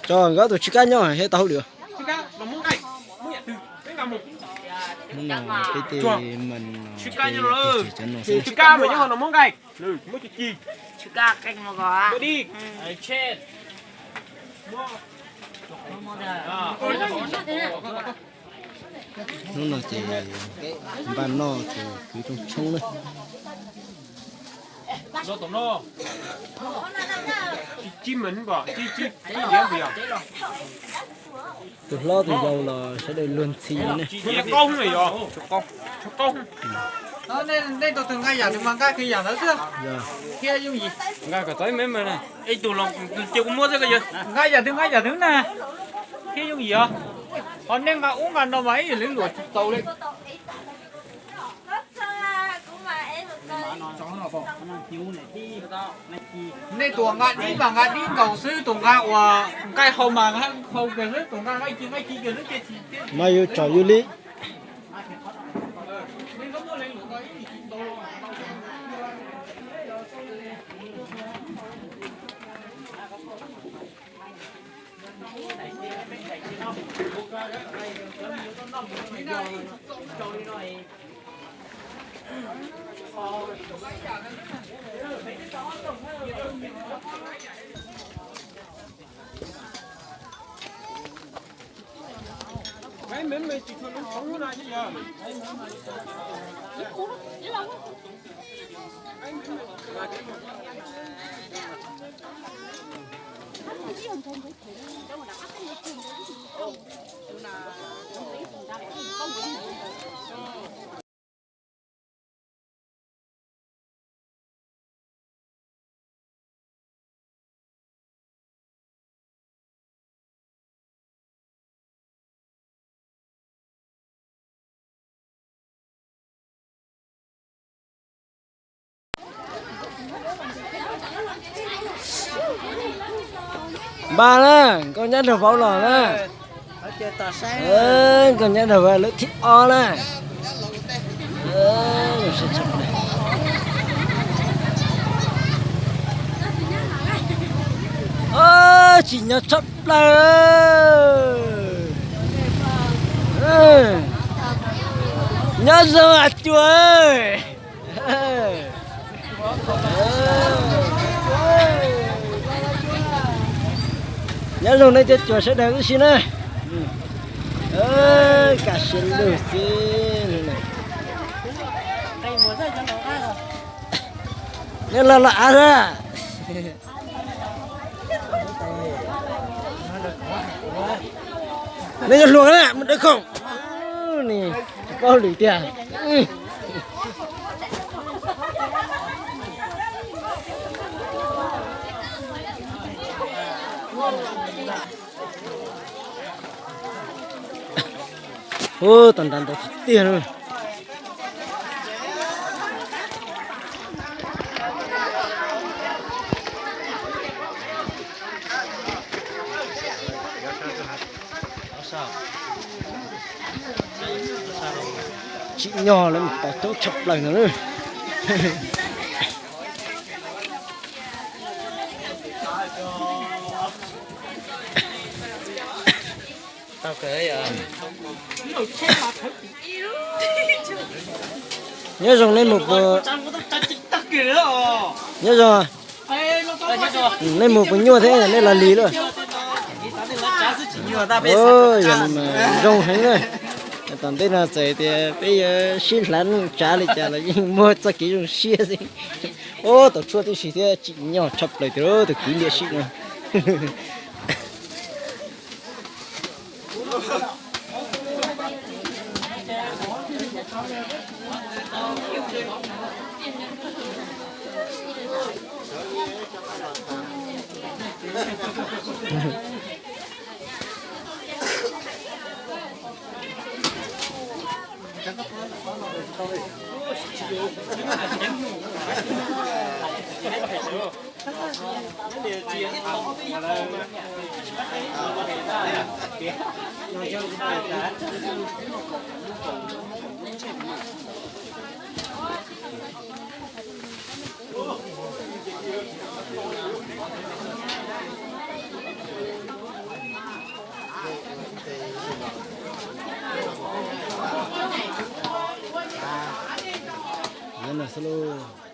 Tso nkawd tus tsw kab nyob thiab tau hauj lwm. Hnub no peb tej mas no peb cov no xwb. Hnub no ces npaj noj ces kwv rooj tshoob na. Tus hlob tus yau los sawv daws luag ntxhi ne. Nej tus twg nqa yam twg mas nqa kiag yam ntawd xwb, thiaj yooj yim. Nqa kom txog ib me me na. Ib tug los cia kuv muab xwb ko yawg. Nqa yam twg nqa yam twg na, thiaj yooj yim os. Ho nej nqa ub nqa no mas ib yam li luam tsis txaus li. Nej tus nqa dib mas nqa dib nkaus xwb, tus nqa uas nqaij hau mas hau kiag xwb, tus nqa nqaij ci nqaij ci kiag xwb. Mas yus tsom yus li. Npaj na, nkauj nyab nraug vauv los na. Nkauj nyab nraug vauv lawv thib ob na. Tsim nyog tshaj plaws. Nyob zoo a cuag. Nyob zoo nej cov cuag sawv daws wb si na. Kam siv lug xwb. Nej los los av a. Nej cov hluas na mus dawb khoom. Nws tsis paub lwm tiag. Ub, tau nrad ntau tiag tiag na. Tsim nyog lawv mus tos caub tshaj plaws no na. Nyob zoo nej mus puas, nyob zoo, nej mus puas nyuaj thiab nej los lig lawm. Yog li mas zoo heev na. Tom ntej no txawm tias peb yuav sib hlawv neej tsav li cas los yeej muaj txoj kev zoo siab xwb. Ub, tau tshuaj tib si thiab tsim nyog tshaj plaws tiag tus kwv liam sim no. Txog lauj.